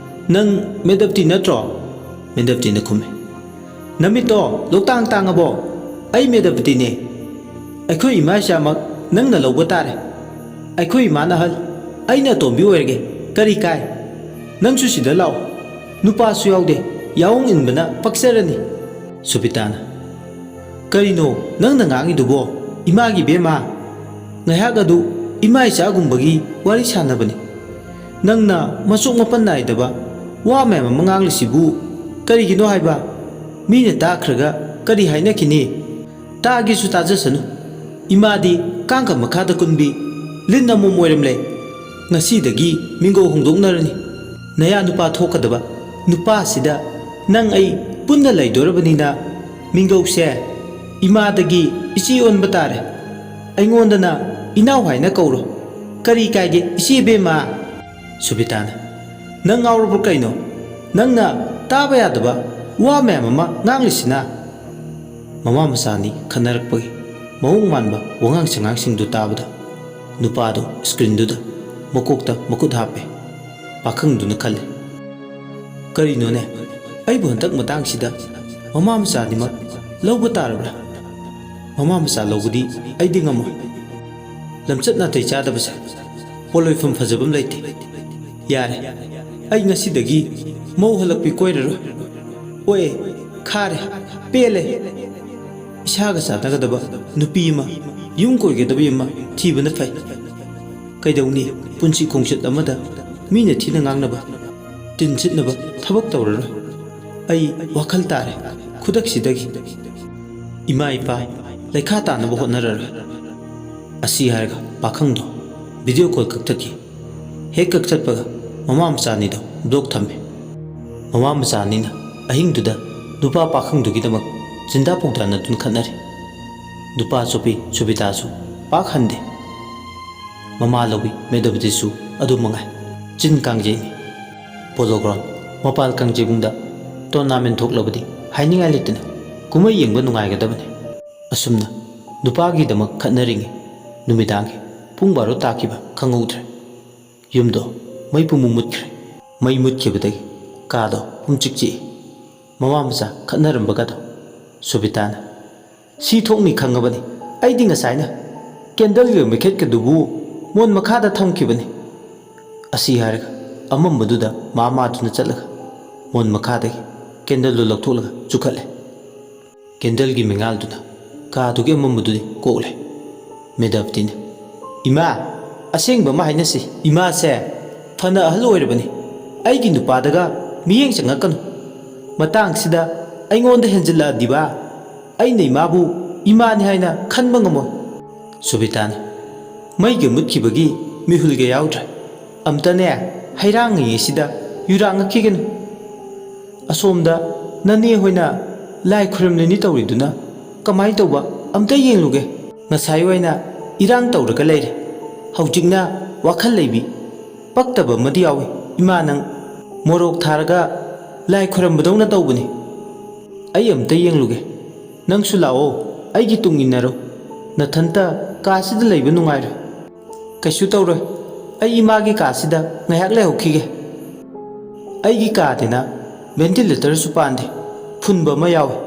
"ꯅꯪ ꯃꯦꯗꯝ ꯇꯤ ꯅꯠꯇ꯭ꯔꯣ?" ꯃꯦꯗꯝ ꯇꯤꯅ ꯈꯨꯝꯃꯤ꯫ "ꯅꯃꯤꯠꯇꯣ ꯂꯣꯛꯇꯥꯡ ꯇꯥꯡꯉꯕꯣ? ꯑꯩ ꯃꯦꯗꯝ ꯇꯤꯅꯦ꯫ ꯑꯩꯈꯣꯏ ꯏꯃꯥ ꯏꯆꯥꯃꯛ ꯅꯪꯅ ꯂꯧꯕ ꯇꯥꯔꯦ꯫ ꯑꯩꯈꯣꯏ ꯏꯃꯥꯅ ꯑꯍꯜ, ꯑꯩꯅ ꯑꯇꯣꯝꯕꯤ ꯑꯣꯏꯔꯒꯦ꯫ ꯀꯔꯤ ꯀꯥꯏ? ꯅꯪꯁꯨ ꯁꯤꯗ ꯂꯥꯛꯑꯣ꯫ ꯅꯨꯄꯥꯁꯨ ꯌꯥꯎꯗꯦ, ꯌꯥꯑꯣꯡ ꯏꯟꯕꯅ ꯄꯛꯆꯔꯅꯤ꯫" ꯁꯨꯕꯤꯇꯥꯅ, "ꯀꯔꯤꯅꯣ ꯅꯪꯅ ꯉꯥꯡꯉꯤꯗꯨꯕꯣ? ꯏꯃꯥꯒꯤ ꯏꯕꯦꯝꯃ, ꯉꯥꯏꯍꯥꯛ ꯑꯗꯨ ꯏꯃꯥ ꯏꯆꯥꯒꯨꯝꯕꯒꯤ ꯋꯥꯔꯤ ꯁꯥꯟꯅꯕꯅꯤ꯫ ꯅꯪꯅ ꯃꯆꯣꯛ ꯃꯄꯟ ꯅꯥꯏꯗꯕ ꯋꯥ ꯃꯌꯥꯝ ꯑꯃ ꯉꯥꯡꯂꯤꯁꯤꯕꯨ ꯀꯔꯤꯒꯤꯅꯣ ꯍꯥꯏꯕ? ꯃꯤꯅ ꯇꯥꯈ꯭ꯔꯒ ꯀꯔꯤ ꯍꯥꯏꯅꯈꯤꯅꯤ? ꯇꯥꯒꯦꯁꯨ ꯇꯥꯖꯁꯅꯨ꯫ ꯏꯃꯥꯗꯤ ꯀꯥꯡꯈ ꯃꯈꯥꯗ ꯀꯨꯟꯕꯤ ꯂꯤꯟ ꯑꯃꯣꯝ ꯑꯣꯏꯔꯝꯂꯦ꯫ ꯉꯁꯤꯗꯒꯤ ꯃꯤꯡꯒꯧ ꯍꯣꯡꯗꯣꯛꯅꯔꯅꯤ꯫ ꯅꯌꯥ ꯅꯨꯄꯥ ꯊꯣꯛꯀꯗꯕ ꯅꯨꯄꯥꯁꯤꯗ ꯅꯪ ꯑꯩ ꯄꯨꯟꯅ ꯂꯩꯗꯣꯔꯕꯅꯤꯅ ꯃꯤꯡꯒꯧꯁꯦ ꯏꯃꯥꯗꯒꯤ ꯏꯆꯦ ꯑꯣꯟꯕ ꯇꯥꯔꯦ꯫ ꯑꯩꯉꯣꯟꯗꯅ ꯏꯅꯥꯎ ꯍꯥꯏꯅ ꯀꯧꯔꯣ꯫ ꯀꯔꯤ ꯀꯥꯏꯒꯦ ꯏꯆꯦ ꯏꯕꯦꯝꯃ? ꯁꯨꯕꯤꯇꯥꯅ, "ꯅꯪ ꯉꯥꯎꯔꯕ꯭ꯔꯣ ꯀꯩꯅꯣ? ꯅꯪꯅ ꯇꯥꯕ ꯌꯥꯗꯕ ꯋꯥ ꯃꯌꯥꯝ ꯑꯃ ꯉꯥꯡꯂꯤꯁꯤꯅ?" ꯃꯃꯥ ꯃꯆꯥ ꯑꯅꯤ ꯈꯟꯅꯔꯛꯄꯒꯤ ꯃꯑꯣꯡ ꯃꯥꯟꯕ ꯋꯥꯉꯥꯡ ꯁꯉꯥꯡꯁꯤꯡꯗꯨ ꯇꯥꯕꯗ ꯅꯨꯄꯥꯗꯨ ꯁ꯭ꯀ꯭ꯔꯤꯟꯗꯨꯗ ꯃꯀꯣꯛꯇ ꯃꯈꯨꯠ ꯍꯥꯞꯄꯦ꯫ ꯄꯥꯈꯪꯗꯨꯅ ꯈꯜꯂꯤ, "ꯀꯔꯤꯅꯣꯅꯦ? ꯑꯩꯕꯨ ꯍꯟꯗꯛ ꯃꯇꯥꯡꯁꯤꯗ ꯃꯃꯥ ꯃꯆꯥ ꯑꯅꯤꯃꯛ ꯂꯧꯕ ꯇꯥꯔꯕ꯭ꯔꯥ? ꯃꯃꯥ ꯃꯆꯥ ꯂꯧꯕꯗꯤ ꯑꯩꯗꯤ ꯉꯝꯃꯣꯏ꯫ ꯂꯝꯆꯠ ꯅꯥꯇꯩ ꯆꯥꯗꯕꯁꯦ ꯄꯣꯠꯂꯣꯏꯐꯝ ꯐꯖꯕ ꯑꯃ ꯂꯩꯇꯦ꯫ ꯌꯥꯔꯦ, ꯑꯩ ꯉꯁꯤꯗꯒꯤ ꯃꯧ ꯍꯜꯂꯛꯄꯤ ꯀꯣꯏꯔꯔꯣꯏ꯫ ꯑꯣꯛꯑꯦ, ꯈꯥꯔꯦ, ꯄꯦꯜꯂꯦ꯫ ꯏꯁꯥꯒ ꯆꯥꯟꯅꯒꯗꯕ ꯅꯨꯄꯤ ꯑꯃ, ꯌꯨꯝ ꯀꯣꯏꯒꯗꯕꯤ ꯑꯃ ꯊꯤꯕꯅ ꯐꯩ꯫ ꯀꯩꯗꯧꯅꯤ, ꯄꯨꯟꯁꯤ ꯈꯣꯡꯆꯠ ꯑꯃꯗ ꯃꯤꯅ ꯊꯤꯅ ꯉꯥꯡꯅꯕ, ꯇꯤꯟ ꯁꯤꯠꯅꯕ ꯊꯕꯛ ꯇꯧꯔꯔꯣꯏ꯫ ꯑꯩ ꯋꯥꯈꯜ ꯇꯥꯔꯦ ꯈꯨꯗꯛꯁꯤꯗꯒꯤ꯫ ꯏꯃꯥ ꯏꯄꯥ ꯂꯩꯈꯥ ꯇꯥꯅꯕ ꯍꯣꯠꯅꯔꯔꯣꯏ꯫" ꯑꯁꯤ ꯍꯥꯏꯔꯒ ꯄꯥꯈꯪꯗꯣ ꯚꯤꯗꯤꯑꯣ ꯀꯣꯜ ꯀꯛꯊꯠꯈꯤ꯫ ꯍꯦꯛ ꯀꯛꯊꯠꯄꯒ ꯃꯃꯥ ꯃꯆꯥ ꯑꯅꯤꯗꯣ ꯕ꯭ꯂꯣꯛ ꯊꯝꯃꯤ꯫ ꯃꯃꯥ ꯃꯆꯥ ꯑꯅꯤꯅ ꯑꯍꯤꯡꯗꯨꯗ ꯅꯨꯄꯥ ꯄꯥꯈꯪꯗꯨꯒꯤꯗꯃꯛ ꯆꯤꯟꯗꯥ ꯄꯨꯡꯗꯥꯅꯗꯨꯅ ꯈꯠꯅꯔꯤ꯫ ꯅꯨꯄꯥ ꯆꯨꯞꯄꯤ ꯁꯨꯕꯤꯇꯥꯁꯨ ꯄꯥꯛ ꯍꯟꯗꯦ꯫ ꯃꯃꯥ ꯂꯧꯕꯤ ꯃꯦꯙꯥꯕꯇꯤꯁꯨ ꯑꯗꯨ ꯃꯉꯥꯏ꯫ ꯆꯤꯟ ꯀꯥꯡꯖꯩꯅꯤ꯫ ꯄꯣꯂꯣ ꯒ꯭ꯔꯥꯎꯟ ꯃꯄꯥꯜ ꯀꯥꯡꯖꯩꯕꯨꯡꯗ ꯇꯣꯔꯅꯥꯃꯦꯟ ꯊꯣꯛꯂꯕꯗꯤ ꯍꯥꯏꯅꯤꯡꯉꯥꯏ ꯂꯩꯇꯅ ꯀꯨꯝꯍꯩ ꯌꯦꯡꯕ ꯅꯨꯡꯉꯥꯏꯒꯗꯕꯅꯤ꯫ ꯑꯁꯨꯝꯅ ꯅꯨꯄꯥꯒꯤꯗꯃꯛ ꯈꯠꯅꯔꯤꯉꯩ ꯅꯨꯃꯤꯗꯥꯡꯒꯤ ꯄꯨꯡ ꯕꯥꯔꯣ ꯇꯥꯈꯤꯕ ꯈꯪꯍꯧꯗ꯭ꯔꯦ꯫ ꯌꯨꯝꯗꯣ ꯃꯩ ꯄꯨꯝꯃꯨ ꯃꯨꯠꯈ꯭ꯔꯦ꯫ ꯃꯩ ꯃꯨꯠꯈꯤꯕꯗꯒꯤ ꯀꯥꯗꯣ ꯄꯨꯝꯆꯤꯛ ꯆꯤꯛꯏ꯫ ꯃꯃꯥ ꯃꯆꯥ ꯈꯠꯅꯔꯝꯕꯒꯗꯣ ꯁꯨꯕꯤꯇꯥꯅ, "ꯁꯤ ꯊꯣꯛꯅꯤ ꯈꯪꯉꯕꯅꯤ ꯑꯩꯗꯤ ꯉꯁꯥꯏꯅ꯫ ꯀꯦꯟꯗꯜꯒꯤ ꯃꯩꯈꯦꯠꯀꯗꯨꯕꯨ ꯃꯣꯟ ꯃꯈꯥꯗ ꯊꯝꯈꯤꯕꯅꯤ꯫" ꯑꯁꯤ ꯍꯥꯏꯔꯒ ꯑꯃꯝꯕꯗꯨꯗ ꯃꯥ ꯃꯥꯗꯨꯅ ꯆꯠꯂꯒ ꯃꯣꯟ ꯃꯈꯥꯗꯒꯤ ꯀꯦꯟꯗꯜꯗꯨ ꯂꯧꯊꯣꯛꯂꯒ ꯆꯨꯈꯠꯂꯦ꯫ ꯀꯦꯟꯗꯜꯒꯤ ꯃꯩꯉꯥꯜꯗꯨꯅ ꯀꯥꯗꯨꯒꯤ ꯑꯃꯝꯕꯗꯨꯗꯤ ꯀꯣꯛꯂꯦ꯫ ꯃꯦꯙꯥꯕꯇꯤꯅ, "ꯏꯃꯥ, ꯑꯁꯦꯡꯕ ꯑꯃ ꯍꯥꯏꯅꯁꯤ꯫ ꯏꯃꯥꯁꯦ ꯐꯅ ꯑꯍꯜ ꯑꯣꯏꯔꯕꯅꯤ꯫ ꯑꯩꯒꯤ ꯅꯨꯄꯥꯗꯒ ꯃꯤꯠꯌꯦꯡ ꯆꯪꯉꯛꯀꯅꯨ꯫ ꯃꯇꯥꯡꯁꯤꯗ ꯑꯩꯉꯣꯟꯗ ꯍꯦꯟꯖꯤꯜꯂꯛꯑꯗꯤꯕ ꯑꯩꯅ ꯏꯃꯥꯕꯨ ꯏꯃꯥꯅꯤ ꯍꯥꯏꯅ ꯈꯟꯕ ꯉꯝꯃꯣꯏ꯫" ꯁꯨꯕꯤꯇꯥꯅ, "ꯃꯩꯒ ꯃꯨꯠꯈꯤꯕꯒꯤ ꯃꯤꯍꯨꯜꯒ ꯌꯥꯎꯗ꯭ꯔꯦ꯫ ꯑꯝꯇꯅꯦ, ꯍꯩꯔꯥꯡꯉꯤꯉꯩꯁꯤꯗ ꯌꯨꯔꯥꯡꯉꯛꯈꯤꯒꯅꯨ꯫ ꯑꯁꯣꯝꯗ ꯅꯅꯦ ꯍꯣꯏꯅ ꯂꯥꯏ ꯈꯨꯔꯨꯝꯂꯤꯅꯤ ꯇꯧꯔꯤꯗꯨꯅ ꯀꯃꯥꯏ ꯇꯧꯕ? ꯑꯝꯇ ꯌꯦꯡꯂꯨꯒꯦ꯫ ꯉꯁꯥꯏ ꯋꯥꯏꯅ ꯏꯔꯥꯡ ꯇꯧꯔꯒ ꯂꯩꯔꯦ, ꯍꯧꯖꯤꯛꯅ ꯋꯥꯈꯜ ꯂꯩꯕꯤ꯫ ꯄꯛꯇꯕ ꯑꯃꯗꯤ ꯌꯥꯎꯏ꯫ ꯏꯃꯥ, ꯅꯪ ꯃꯣꯔꯣꯛ ꯊꯥꯔꯒ ꯂꯥꯏ ꯈꯨꯔꯝꯕꯗꯧꯅ ꯇꯧꯕꯅꯤ꯫ ꯑꯩ ꯑꯝꯇ ꯌꯦꯡꯂꯨꯒꯦ꯫ ꯅꯪꯁꯨ ꯂꯥꯛꯑꯣ, ꯑꯩꯒꯤ ꯇꯨꯡ ꯏꯟꯅꯔꯣ꯫ ꯅꯊꯟꯇ ꯀꯥꯁꯤꯗ ꯂꯩꯕ ꯅꯨꯡꯉꯥꯏꯔꯣꯏ꯫" "ꯀꯩꯁꯨ ꯇꯧꯔꯣꯏ꯫ ꯑꯩ ꯏꯃꯥꯒꯤ ꯀꯥꯁꯤꯗ ꯉꯥꯏꯍꯥꯛ ꯂꯩꯍꯧꯈꯤꯒꯦ꯫ ꯑꯩꯒꯤ ꯀꯥꯗꯤꯅ ꯚꯦꯟꯇꯤꯂꯦꯇꯔꯁꯨ ꯄꯥꯟꯗꯦ, ꯐꯨꯟꯕ ꯑꯃ ꯌꯥꯎꯏ꯫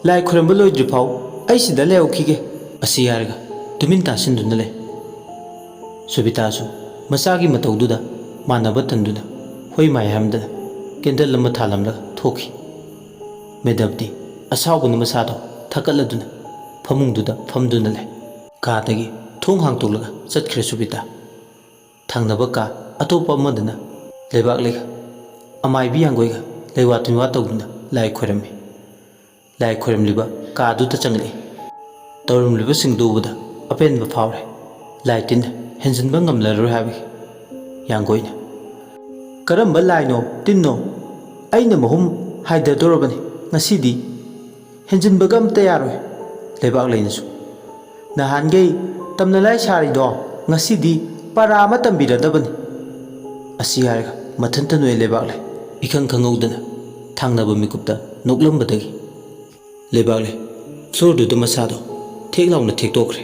ꯂꯥꯏ ꯈꯨꯔꯝꯕ ꯂꯣꯏꯗ꯭ꯔꯤꯐꯥꯎ ꯑꯩ ꯁꯤꯗ ꯂꯩꯍꯧꯈꯤꯒꯦ꯫" ꯑꯁꯤ ꯍꯥꯏꯔꯒ ꯇꯨꯃꯤꯟ ꯇꯥꯁꯤꯟꯗꯨꯅ ꯂꯩ꯫ ꯁꯨꯕꯤꯇꯥꯁꯨ ꯃꯆꯥꯒꯤ ꯃꯇꯧꯗꯨꯗ ꯃꯥꯟꯅꯕ ꯇꯟꯗꯨꯅ ꯍꯣꯏ ꯃꯥꯏ ꯍꯥꯏꯔꯝꯗꯅ ꯀꯦꯟꯗꯜ ꯑꯃ ꯊꯥꯜꯂꯝꯂꯒ ꯊꯣꯛꯈꯤ꯫ ꯃꯦꯗꯕꯗꯤ ꯑꯁꯥꯎꯕꯅ ꯃꯁꯥꯗꯣ ꯊꯛꯀꯠꯂꯗꯨꯅ ꯐꯃꯨꯡꯗꯨꯗ ꯐꯝꯗꯨꯅ ꯂꯩ꯫ ꯀꯥꯗꯒꯤ ꯊꯣꯡ ꯍꯥꯡꯇꯣꯛꯂꯒ ꯆꯠꯈ꯭ꯔꯦ ꯁꯨꯕꯤꯇꯥ꯫ ꯊꯪꯅꯕ ꯀꯥ ꯑꯇꯣꯞꯄ ꯑꯃꯗꯅ ꯂꯩꯕꯥꯛꯂꯩꯒ ꯑꯃꯥꯏꯕꯤ ꯌꯥꯡꯒꯣꯏꯒ ꯂꯩꯋꯥ ꯇꯤꯟꯋꯥ ꯇꯧꯗꯨꯅ ꯂꯥꯏ ꯈꯣꯏꯔꯝꯃꯤ꯫ ꯂꯥꯏ ꯈꯣꯏꯔꯝꯂꯤꯕ ꯀꯥꯗꯨꯗ ꯆꯪꯂꯛꯏ꯫ ꯇꯧꯔꯝꯂꯤꯕꯁꯤꯡꯗꯨ ꯎꯕꯗ ꯑꯄꯦꯟꯕ ꯐꯥꯎꯔꯦ꯫ ꯂꯥꯏ ꯇꯤꯟꯅ ꯍꯦꯟꯖꯤꯟꯕ ꯉꯝꯂꯔꯣꯏ ꯍꯥꯏꯕꯒꯤ꯫ ꯌꯥꯡꯒꯣꯏꯅ, "ꯀꯔꯝꯕ ꯂꯥꯏꯅꯣ ꯇꯤꯟꯅꯣ? ꯑꯩꯅ ꯃꯍꯨꯝ ꯍꯥꯏꯗꯗꯣꯔꯕꯅꯤ ꯉꯁꯤꯗꯤ꯫ ꯍꯦꯟꯖꯤꯟꯕꯒ ꯑꯝꯇ ꯌꯥꯔꯣꯏ꯫" ꯂꯩꯕꯥꯛꯂꯩꯅꯁꯨ, "ꯅꯍꯥꯟꯈꯩ ꯇꯝꯅ ꯂꯥꯏ ꯁꯥꯔꯤꯗꯣ ꯉꯁꯤꯗꯤ ꯄꯔꯥ ꯑꯃ ꯇꯝꯕꯤꯔꯗꯕꯅꯤ꯫" ꯑꯁꯤ ꯍꯥꯏꯔꯒ ꯃꯊꯟꯇ ꯅꯣꯛꯑꯦ ꯂꯩꯕꯥꯛꯂꯩ꯫ ꯏꯈꯪ ꯈꯪꯍꯧꯗꯅ ꯊꯥꯡꯅꯕ ꯃꯤꯀꯨꯞꯇ ꯅꯣꯛꯂꯝꯕꯗꯒꯤ ꯂꯩꯕꯥꯛꯂꯩ ꯐ꯭ꯂꯣꯔꯗꯨꯗ ꯃꯁꯥꯗꯣ ꯊꯦꯛ ꯂꯥꯎꯅ ꯊꯦꯛꯇꯣꯛꯈ꯭ꯔꯦ꯫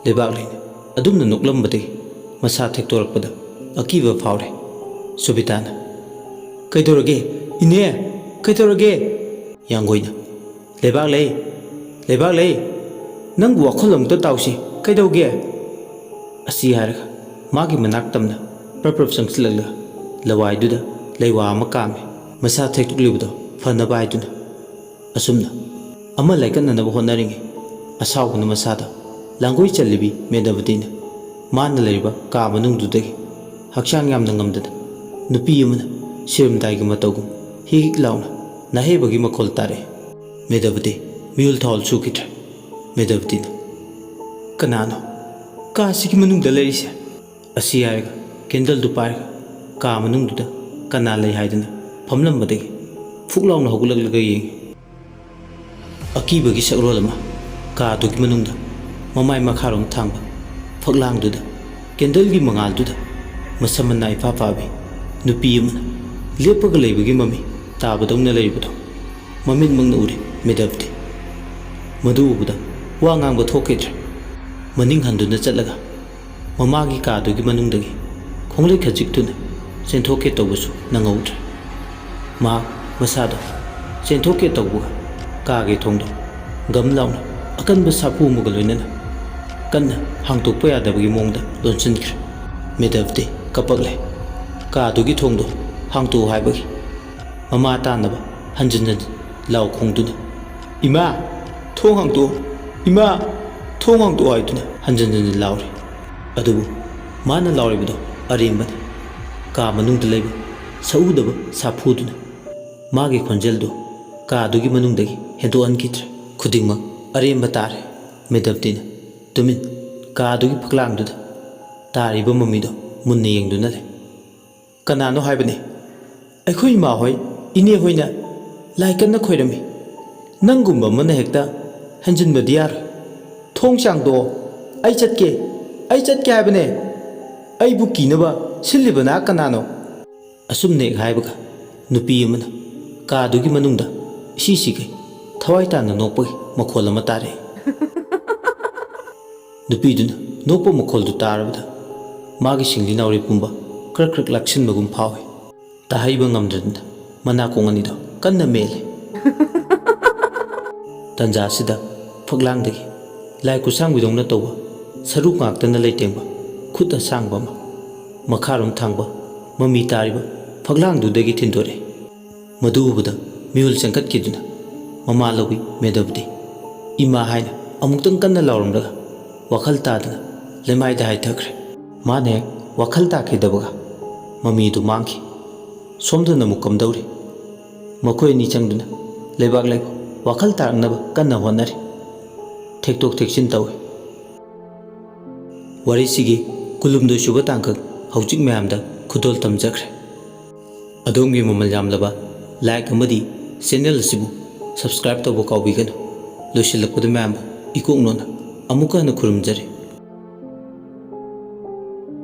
ꯂꯩꯕꯥꯛꯂꯩꯅ ꯑꯗꯨꯝꯅ ꯅꯣꯛꯂꯝꯕꯗꯒꯤ ꯃꯁꯥ ꯊꯦꯛꯇꯣꯔꯛꯄꯗ ꯑꯀꯤꯕ ꯐꯥꯎꯔꯦ꯫ ꯁꯨꯕꯤꯇꯥꯅ, "ꯀꯩꯗꯧꯔꯒꯦ? ꯏꯅꯦ, ꯀꯩꯗꯧꯔꯒꯦ?" ꯌꯥꯡꯒꯣꯏꯅ, "ꯂꯩꯕꯥꯛꯂꯩ, ꯂꯩꯕꯥꯛꯂꯩ, ꯅꯪꯕꯨ ꯋꯥꯈꯜ ꯑꯃꯨꯛꯇ ꯇꯥꯎꯁꯤ, ꯀꯩꯗꯧꯒꯦ?" ꯑꯁꯤ ꯍꯥꯏꯔꯒ ꯃꯥꯒꯤ ꯃꯅꯥꯛ ꯇꯝꯅ ꯄ꯭ꯔꯞ ꯄ꯭ꯔꯞ ꯆꯪꯁꯤꯜꯂꯛꯂꯒ ꯂꯋꯥꯏꯗꯨꯗ ꯂꯩꯋꯥ ꯑꯃ ꯀꯥꯝꯃꯤ꯫ ꯃꯁꯥ ꯊꯦꯛꯇꯣꯛꯂꯤꯕꯗꯣ ꯐꯅꯕ ꯍꯥꯏꯗꯨꯅ꯫ ꯑꯁꯨꯝꯅ ꯑꯃ ꯂꯥꯏꯀꯠꯅꯅꯕ ꯍꯣꯠꯅꯔꯤꯉꯩ ꯑꯁꯥꯎꯕꯅ ꯃꯁꯥꯗ ꯂꯥꯡꯒꯣꯏ ꯆꯜꯂꯤꯕꯤ ꯃꯦꯗꯕꯇꯤꯅ ꯃꯥꯅ ꯂꯩꯔꯤꯕ ꯀꯥ ꯃꯅꯨꯡꯗꯨꯗꯒꯤ ꯍꯛꯆꯥꯡ ꯌꯥꯝꯅ ꯉꯝꯗꯅ ꯅꯨꯄꯤ ꯑꯃꯅ ꯁꯤꯔꯝꯗꯥꯏꯒꯤ ꯃꯇꯧꯒꯨꯝ ꯍꯤꯛ ꯍꯤꯛ ꯂꯥꯎꯅ ꯅꯥꯍꯩꯕꯒꯤ ꯃꯈꯣꯜ ꯇꯥꯔꯛꯏ꯫ ꯃꯦꯗꯕꯇꯤ ꯃꯤꯍꯨꯜ ꯊꯥꯍꯨꯜ ꯁꯨꯈꯤꯗ꯭ꯔꯦ꯫ ꯃꯦꯗꯕꯇꯤꯅ, "ꯀꯅꯥꯅꯣ ꯀꯥꯁꯤꯒꯤ ꯃꯅꯨꯡꯗ ꯂꯩꯔꯤꯁꯦ?" ꯑꯁꯤ ꯍꯥꯏꯔꯒ ꯀꯦꯟꯗꯜꯗꯨ ꯄꯥꯏꯔꯒ ꯀꯥ ꯃꯅꯨꯡꯗꯨꯗ ꯀꯅꯥ ꯂꯩ ꯍꯥꯏꯗꯅ ꯐꯝꯂꯝꯕꯗꯒꯤ ꯐꯨꯛ ꯂꯥꯎꯅ ꯍꯧꯒꯠꯂꯛꯂꯒ ꯌꯦꯡꯉꯤ꯫ ꯑꯀꯤꯕꯒꯤ ꯁꯛꯔꯣꯜ ꯑꯃ꯫ ꯀꯥꯗꯨꯒꯤ ꯃꯅꯨꯡꯗ ꯃꯃꯥꯏ ꯃꯈꯥꯔꯣꯝ ꯊꯥꯡꯕ ꯐꯛꯂꯥꯡꯗꯨꯗ, ꯀꯦꯟꯗꯜꯒꯤ ꯃꯉꯥꯜꯗꯨꯗ, ꯃꯁꯝ ꯃꯅꯥ ꯏꯐꯥ ꯐꯥꯕꯤ ꯅꯨꯄꯤ ꯑꯃꯅ ꯂꯦꯞꯄꯒ ꯂꯩꯕꯒꯤ ꯃꯃꯤ ꯇꯥꯕꯗꯧꯅ ꯂꯩꯔꯤꯕꯗꯣ ꯃꯃꯤꯠꯃꯛꯅ ꯎꯔꯦ ꯃꯦꯗꯕꯗꯤ꯫ ꯃꯗꯨ ꯎꯕꯗ ꯋꯥ ꯉꯥꯡꯕ ꯊꯣꯛꯈꯤꯗ꯭ꯔꯦ꯫ ꯃꯅꯤꯡ ꯍꯟꯗꯨꯅ ꯆꯠꯂꯒ ꯃꯃꯥꯒꯤ ꯀꯥꯗꯨꯒꯤ ꯃꯅꯨꯡꯗꯒꯤ ꯈꯣꯡꯂꯩ ꯈꯖꯤꯛꯇꯨꯅ ꯆꯦꯟꯊꯣꯛꯀꯦ ꯇꯧꯕꯁꯨ ꯅꯪꯍꯧꯗ꯭ꯔꯦ꯫ ꯃꯍꯥꯛ ꯃꯁꯥꯗꯣ ꯆꯦꯟꯊꯣꯛꯀꯦ ꯇꯧꯕꯒ ꯀꯥꯒꯤ ꯊꯣꯡꯗꯣ ꯒꯝ ꯂꯥꯎꯅ ꯑꯀꯟꯕ ꯁꯥꯐꯨ ꯑꯃꯒ ꯂꯣꯏꯅꯅ ꯀꯟꯅ ꯍꯥꯡꯗꯣꯛꯄ ꯌꯥꯗꯕꯒꯤ ꯃꯑꯣꯡꯗ ꯂꯣꯟꯁꯤꯟꯈ꯭ꯔꯦ꯫ ꯃꯦꯗꯕꯗꯤ ꯀꯞꯄꯛꯂꯦ꯫ ꯀꯥꯗꯨꯒꯤ ꯊꯣꯡꯗꯣ ꯍꯥꯡꯗꯣꯛꯎ ꯍꯥꯏꯕꯒꯤ ꯃꯃꯥ ꯇꯥꯅꯕ ꯍꯟꯖꯤꯟ ꯍꯟꯖꯤꯟ ꯂꯥꯎ ꯈꯣꯡꯗꯨꯅ, "ꯏꯃꯥ, ꯊꯣꯡ ꯍꯥꯡꯗꯣꯛꯑꯣ! ꯏꯃꯥ, ꯊꯣꯡ ꯍꯥꯡꯗꯣꯛꯑꯣ!" ꯍꯥꯏꯗꯨꯅ ꯍꯟꯖꯤꯟ ꯍꯟꯖꯤꯟ ꯂꯥꯎꯔꯤ꯫ ꯑꯗꯨꯕꯨ ꯃꯥꯅ ꯂꯥꯎꯔꯤꯕꯗꯣ ꯑꯔꯦꯝꯕꯅꯤ꯫ ꯀꯥ ꯃꯅꯨꯡꯗ ꯂꯩꯕ ꯁꯛꯎꯗꯕ ꯁꯥꯐꯨꯗꯨꯅ ꯃꯥꯒꯤ ꯈꯣꯟꯖꯦꯜꯗꯨ ꯀꯥꯗꯨꯒꯤ ꯃꯅꯨꯡꯗꯒꯤ ꯍꯦꯟꯗꯣꯛꯍꯟꯈꯤꯗ꯭ꯔꯦ꯫ ꯈꯨꯗꯤꯡꯃꯛ ꯑꯔꯦꯝꯕ ꯇꯥꯔꯦ꯫ ꯃꯦꯗꯕꯇꯤꯅ ꯇꯨꯃꯤꯟ ꯀꯥꯗꯨꯒꯤ ꯐꯛꯂꯥꯡꯗꯨꯗ ꯇꯥꯔꯤꯕ ꯃꯃꯤꯗꯣ ꯃꯨꯟꯅ ꯌꯦꯡꯗꯨꯅ ꯂꯩ꯫ "ꯀꯅꯥꯅꯣ ꯍꯥꯏꯕꯅꯦ? ꯑꯩꯈꯣꯏ ꯏꯃꯥ ꯍꯣꯏ, ꯏꯅꯦ ꯍꯣꯏꯅ ꯂꯥꯏ ꯀꯟꯅ ꯈꯣꯏꯔꯝꯃꯤ꯫ ꯅꯪꯒꯨꯝꯕ ꯑꯃꯅ ꯍꯦꯛꯇ ꯍꯦꯟꯖꯤꯟꯕꯗꯤ ꯌꯥꯔꯣꯏ꯫ ꯊꯣꯡ ꯍꯥꯡꯗꯣꯛꯑꯣ꯫ ꯑꯩ ꯆꯠꯀꯦ, ꯑꯩ ꯆꯠꯀꯦ ꯍꯥꯏꯕꯅꯦ꯫ ꯑꯩꯕꯨ ꯀꯤꯅꯕ ꯁꯤꯜꯂꯤꯕꯅ ꯀꯅꯥꯅꯣ?" ꯑꯁꯨꯝꯅ ꯍꯦꯛ ꯍꯥꯏꯕꯒ ꯅꯨꯄꯤ ꯑꯃꯅ ꯀꯥꯗꯨꯒꯤ ꯃꯅꯨꯡꯗ ꯏꯁꯤ ꯁꯤꯒꯩ ꯊꯋꯥꯏ ꯇꯥꯅ ꯅꯣꯛꯄꯒꯤ ꯃꯈꯣꯜ ꯑꯃ ꯇꯥꯔꯛꯏ꯫ ꯅꯨꯄꯤꯗꯨꯅ ꯅꯣꯛꯄ ꯃꯈꯣꯜꯗꯨ ꯇꯥꯔꯕꯗ ꯃꯥꯒꯤ ꯁꯤꯡꯂꯤ ꯅꯥꯎꯔꯤ ꯄꯨꯝꯕ ꯀ꯭ꯔꯛ ꯀ꯭ꯔꯛ ꯂꯥꯛꯁꯤꯟꯕꯒꯨꯝ ꯐꯥꯎꯏ꯫ ꯇꯥꯍꯩꯕ ꯉꯝꯗꯗꯨꯅ ꯃꯅꯥꯀꯣꯡ ꯑꯅꯤꯗꯣ ꯀꯟꯅ ꯃꯦꯜꯂꯤ꯫ ꯇꯟꯖꯥ ꯑꯁꯤꯗ ꯐꯛꯂꯥꯡꯗꯒꯤ ꯂꯥꯏ ꯈꯨꯠꯁꯥꯡꯕꯤꯗꯧꯅ ꯇꯧꯕ ꯁꯔꯨ ꯉꯥꯛꯇꯅ ꯂꯩꯇꯦꯡꯕ ꯈꯨꯠ ꯑꯁꯥꯡꯕ ꯑꯃ ꯃꯈꯥꯔꯣꯝ ꯊꯥꯡꯕ ꯃꯃꯤ ꯇꯥꯔꯤꯕ ꯐꯛꯂꯥꯡꯗꯨꯗꯒꯤ ꯊꯤꯟꯗꯣꯔꯛꯏ꯫ ꯃꯗꯨ ꯎꯕꯗ ꯃꯤꯍꯨꯜ ꯆꯦꯟꯈꯠꯈꯤꯗꯨꯅ ꯃꯃꯥ ꯂꯧꯏ ꯃꯦꯗꯕꯗꯤ꯫ "ꯏꯃꯥ" ꯍꯥꯏꯅ ꯑꯃꯨꯛꯇꯪ ꯀꯟꯅ ꯂꯥꯎꯔꯝꯂꯒ ꯋꯥꯈꯜ ꯇꯥꯗꯅ ꯂꯩꯃꯥꯏꯗ ꯍꯥꯏꯊꯈ꯭ꯔꯦ꯫ ꯃꯥꯅ ꯍꯦꯛ ꯋꯥꯈꯜ ꯇꯥꯈꯤꯗꯕꯒ ꯃꯃꯤꯗꯨ ꯃꯥꯡꯈꯤ꯫ ꯁꯣꯝꯗꯅ ꯑꯃꯨꯛ ꯀꯝꯗꯧꯔꯤ? ꯃꯈꯣꯏ ꯑꯅꯤ ꯆꯪꯗꯨꯅ ꯂꯩꯕꯥꯛ ꯂꯩꯕꯥꯛ ꯋꯥꯈꯜ ꯇꯥꯔꯛꯅꯕ ꯀꯟꯅ ꯍꯣꯠꯅꯔꯤ꯫ ꯊꯦꯛꯇꯣꯛ ꯊꯦꯛꯆꯤꯟ ꯇꯧꯏ꯫ ꯋꯥꯔꯤꯁꯤꯒꯤ ꯀꯨꯟꯍꯨꯝꯗꯣꯏ ꯁꯨꯕ ꯇꯥꯡꯀꯛ ꯍꯧꯖꯤꯛ ꯃꯌꯥꯝꯗ ꯈꯨꯗꯣꯜ ꯇꯝꯖꯈ꯭ꯔꯦ꯫ ꯑꯗꯣꯝꯒꯤ ꯃꯃꯜ ꯌꯥꯝꯂꯕ like ꯑꯃꯗꯤ channel ꯑꯁꯤꯕꯨ subscribe ꯇꯧꯕ ꯀꯥꯎꯕꯤꯒꯅꯨ꯫ ꯂꯣꯏꯁꯤꯜꯂꯛꯄꯗ ꯃꯌꯥꯝꯕꯨ ꯏꯀꯣꯛꯅꯣꯅ ꯑꯃꯨꯛꯀ ꯍꯟꯅ ꯈꯨꯔꯨꯝꯖꯔꯤ꯫